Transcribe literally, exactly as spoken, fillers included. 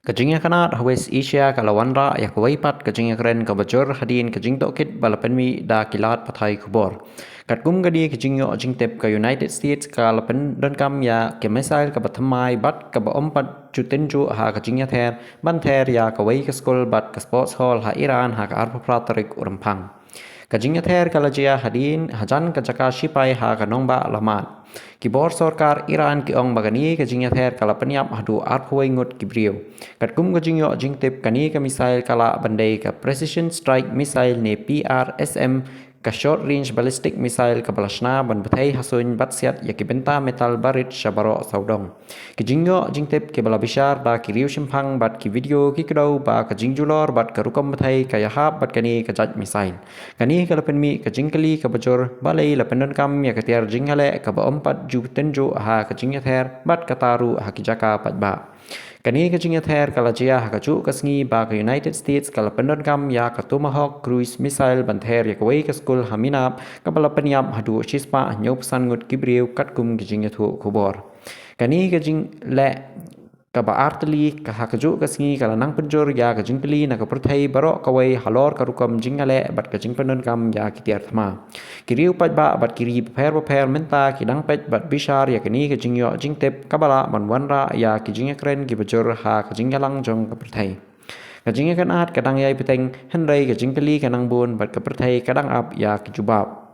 Ka jingïakynad ha West Asia ka la wanrah ïa kawei pat ka jingïakren kaba jur hadien ka jingtohkit ba la pynmih da ki lad pathai khubor. Katkum kane ka jingïoh jingtip, ka United States ka la pyndonkam ïa ka missile kaba thymmai bad kaba ym pat ju tynjuh ha ka jingïather ban ther ïa kawei ka skul bad ka sports hall ha Iran ha ka arphew phra tarik u Rymphang. Ka jingïather ka la jia hadien hajan ka jaka shipai ha ka nongbah Lamad. Ki bor sorkar Iran ki ong ba kane ka jingïather ka la pynïap haduh arphew wei ngut ki briew. Katkum ka jingïoh jingtip, kane ka missile ka lah ban dei ka precision strike missile ne P R S M, ka short range ballistic missile kaba la shna ban bthei ha suiñ bad siat ïa ki bynta metal ba rit sha baroh sawdong. Ki jingïoh jingtip kiba la bishar da ki riewshemphang bad ki video ki kdew ba ka jingjulor bad ka rukom bthei ka ïahap bad kane ka jait missile. Kane ka la pynmih ka jingkylli kaba jur, balei la pyndonkam ïa ka tiar jingïaleh kaba ym pat ju tynjuh ha ka jingïather bad kata ruh ha ki jaka paidbah. Kane ka jingïather ka la jia ha kajuh ka sngi ba ka United States ka la pyndonkam ïa ka Tomahawk cruise missile ban ther ïa kawei ka skul ha Minab, kaba la pynïap haduh shispah hynñiewphew san ngut ki briew katkum ki jingïathuh khubor. Kane ka jingleh kaba artylli ka ha kajuh ka sngi ka la nang pynjur ïa ka jingkylli na ka pyrthei baroh kawei halor ka rukom jingïaleh bad ka jingpyndonkam ïa ki tiar thma. Ki riew paidbah bad ki ri bapher bapher mynta ki dang peit bad bishar ïa kane ka jingïoh jingtip kaba lah ban wanrah ïa ki jingïakren kiba jur ha ka jingïalang jong ka pyrthei. Ka jingïakynad ka dang ïai bteng, hynrei ka jingkylli ka nang bun bad ka pyrthei ka dang ap ïa ki jubab.